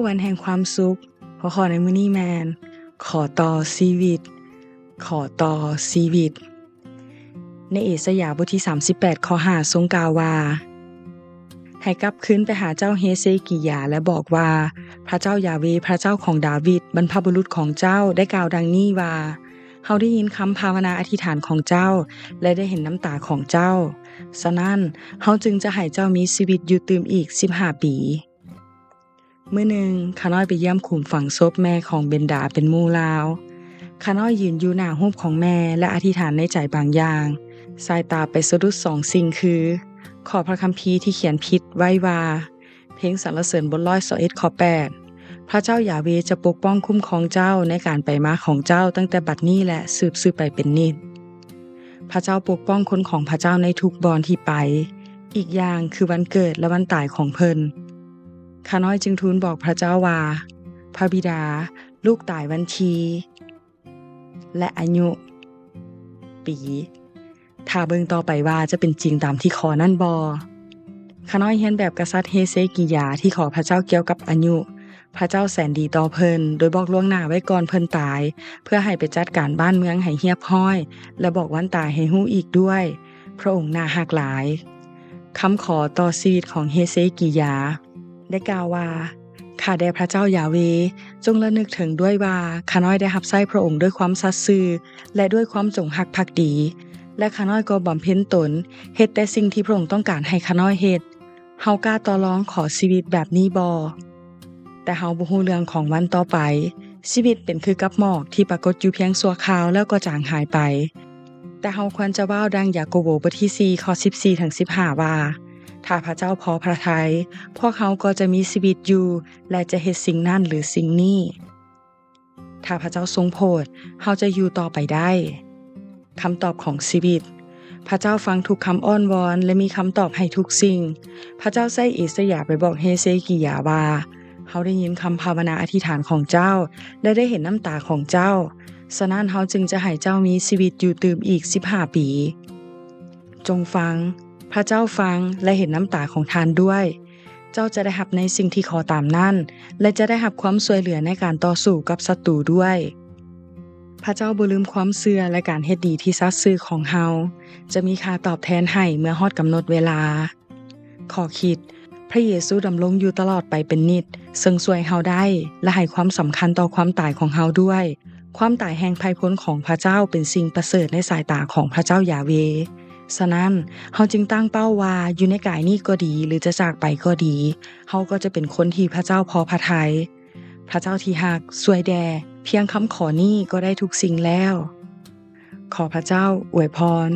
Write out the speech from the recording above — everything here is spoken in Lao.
ວັນແຫ່ງຄວາມສຸກ. ຫົວຂໍ້ໃນມື້ນີ້ແມ່ນ ຂໍຕໍ່ຊີວິດ, ຂໍຕໍ່ຊີວິດ. ໃນເອສາຍາບົດທີສາມສິບແປດ ຂໍ້ຫ້າ ຊົງກ່າວວ່າ, ໃຫ້ກັບຄືນໄປຫາເຈົ້າເຮເຊກີຢາ ແລະ ບອກວ່າ, ພະເຈົ້າຢາເວ, ພະເຈົ້າຂອງດາວິດ, ບັນພະບຸລຸດຂອງເຈົ້າ, ໄດ້ກ່າວດັ່ງນີ້ວ່າ, ເຮົາໄດ້ຍິນຄຳພາວະນາອະທິຖານຂອງເຈົ້າ ແລະ ໄດ້ເຫັນນ້ຳຕາຂອງເຈົ້າ. ສະນັ້ນ, ເຮົາຈຶ່ງຈະໃຫ້ເຈົ້າມີຊີວິດຢູ່ຕື່ມອີກສິບຫ້າປີ. ມື້ໜຶ່ງ, ຂ້ານ້ອຍໄປຢ້ຽມຂຸມຝັງສົບແມ່ຂອງເບັນດາເປັນໝູ່ລາວ. ຂ້ານ້ອຍຢືນຢູ່ໜ້າຮູບຂອງແມ່ ແລະ ອະທິຖານໃນໃຈບາງຢ່າງ. ສາຍຕາໄປສະດຸດສອງສິ່ງຄື, ຂໍ້ພະຄຳພີທີ່ຂຽນຜິດໄວ້ວ່າ, ເພງສັນລະເສີນບົດຮ້ອຍຊາວເອັດ ຂໍ້ແປດ, ພະເຈົ້າຢາເວຈະປົກປ້ອງຄຸ້ມຄອງເຈົ້າໃນການໄປມາຂອງເຈົ້າຕັ້ງແຕ່ບັດນີ້ ແລະ ສືບໆໄປເປັນນິດ. ພະເຈົ້າປົກປ້ອງຄົນຂອງພະເຈົ້າໃນທຸກບ່ອນທີ່ໄປ, ອີກຢ່າງຄືວັນເກີດ ແລະ ວັນຕາຍຂອງເພິ່ນ. ຂ້ານ້ອຍຈຶ່ງທູນບອກພະເຈົ້າວ່າ, ພະບິດາ, ລູກຕາຍວັນທີ ແລະ ອາຍຸ, ປີ. ຖ້າເບິ່ງຕໍ່ໄປວ່າຈະເປັນຈິງຕາມທີ່ຂໍນັ້ນບໍ່. ຂ້ານ້ອຍຮຽນແບບກະສັດເຮເຊກີຢາທີ່ຂໍພະເຈົ້າກ່ຽວກັບອາຍຸ. ພະເຈົ້າແສນດີຕໍ່ເພິ່ນ ໂດຍບອກລ່ວງໜ້າໄວ້ກ່ອນເພິ່ນຕາຍ ເພື່ອໃຫ້ໄປຈັດການບ້ານເມືອງໃຫ້ຮຽບຮ້ອຍ ແລະ ບອກວັນຕາຍໃຫ້ຮູ້ອີກດ້ວຍ. ພະອົງໜ້າຮັກຫຼາຍ. ຄຳຂໍຕໍ່ຊີວິດຂອງເຮເຊກີຢາ ໄດ້ກ່າວວ່າ, ຂ້າແດ່ພະເຈົ້າຢາເວ, ຈົ່ງລະນຶກເຖິງດ້ວຍວ່າ ຂ້ານ້ອຍໄດ້ຮັບໃຊ້ພະອົງດ້ວຍຄວາມສັດຊື່ ແລະ ດ້ວຍຄວາມຈົງຮັກພັກດີ, ແລະ ຂ້ານ້ອຍກໍບຳເພັນຕົນເຮັດແຕ່ສິ່ງທີ່ພະອົງຕ້ອງການໃຫ້ຂ້ານ້ອຍເຮັດ. ເຮົາກ້າຕໍ່ລອງຂໍຊີວິດແບບນີ້ບໍ່? ແຕ່ເຮົາບໍ່ຮູ້ເລື່ອງຂອງວັນຕໍ່ໄປ. ຊີວິດເປັນຄືກັບໝອກທີ່ປາກົດຢູ່ພຽງຊົ່ວຄາວແລ້ວກໍຈາງຫາຍໄປ. ແຕ່ເຮົາຄວນຈະເວົ້າດັ່ງຢາໂກໂບບົດທີສີ່ ຂໍ້ສິບສີ່ເຖິງສິບຫ້າວ່າ, ຖ້າພະເຈົ້າພໍພະໄທ, ພວກເຮົາກໍຈະມີຊີວິດຢູ່ ແລະ ຈະເຮັດສິ່ງນັ້ນ ຫຼື ສິ່ງນີ້. ຖ້າພະເຈົ້າຊົງໂຜດ, ເຮົາຈະຢູ່ຕໍ່ໄປໄດ້. ຄຳຕອບຂອງຊີວິດ. ພະເຈົ້າຟັງທຸກຄຳອ້ອນວອນ ແລະ ມີຄຳຕອບໃຫ້ທຸກສິ່ງ. ພະເຈົ້າໃຊ້ເອສາຍາໄປບອກເຮເຊກີຢາວ່າ, ເຮົາໄດ້ຍິນຄຳພາວະນາອະທິຖານຂອງເຈົ້າ ແລະ ໄດ້ເຫັນນ້ຳຕາຂອງເຈົ້າ. ສະນັ້ນເຮົາຈຶ່ງຈະໃຫ້ເຈົ້າມີຊີວິດຢູ່ຕື່ມອີກສິບຫ້າປີ. ຈົ່ງຟັງ, ພະເຈົ້າຟັງ ແລະ ເຫັນນ້ຳຕາຂອງທ່ານດ້ວຍ. ເຈົ້າຈະໄດ້ຮັບໃນສິ່ງທີ່ຂໍຕາມນັ້ນ ແລະ ຈະໄດ້ຮັບຄວາມຊ່ວຍເຫຼືອໃນການຕໍ່ສູ້ກັບສັດຕູດ້ວຍ. ພະເຈົ້າບໍ່ລືມຄວາມເຊື່ອ ແລະ ການເຮັດດີທີ່ສັດຊື່ຂອງເຮົາ. ຈະມີຄ່າຕອບແທນໃຫ້ເມື່ອຮອດກຳນົດເວລາ. ຂໍ້ຄິດ, ພະເຢຊູດຳລົງຢູ່ຕະຫຼອດໄປເປັນນິດ, ເຊິ່ງຊ່ວຍເຮົາໄດ້ ແລະ ໃຫ້ຄວາມສຳຄັນຕໍ່ຄວາມຕາຍຂອງເຮົາດ້ວຍ. ຄວາມຕາຍແຫ່ງໄພພົນຂອງພະເຈົ້າເປັນສິ່ງປະເສີດໃນສາຍຕາຂອງພະເຈົ້າຢາເວ. ສະນັ້ນ, ເຮົາຈຶ່ງຕັ້ງເປົ້າວ່າ ຢູ່ໃນກາຍນີ້ກໍດີ ຫຼື ຈະຈາກໄປກໍດີ, ເຮົາກໍຈະເປັນຄົນທີ່ພະເຈົ້າພໍພະໄທ. ພະເຈົ້າທີ່ຮັກ, ຊ່ວຍແດ່, ພຽງຄຳຂໍນີ້ກໍໄດ້ທຸກສິ່ງແລ້ວ. ຂໍພະເຈົ້າອວຍພອນ.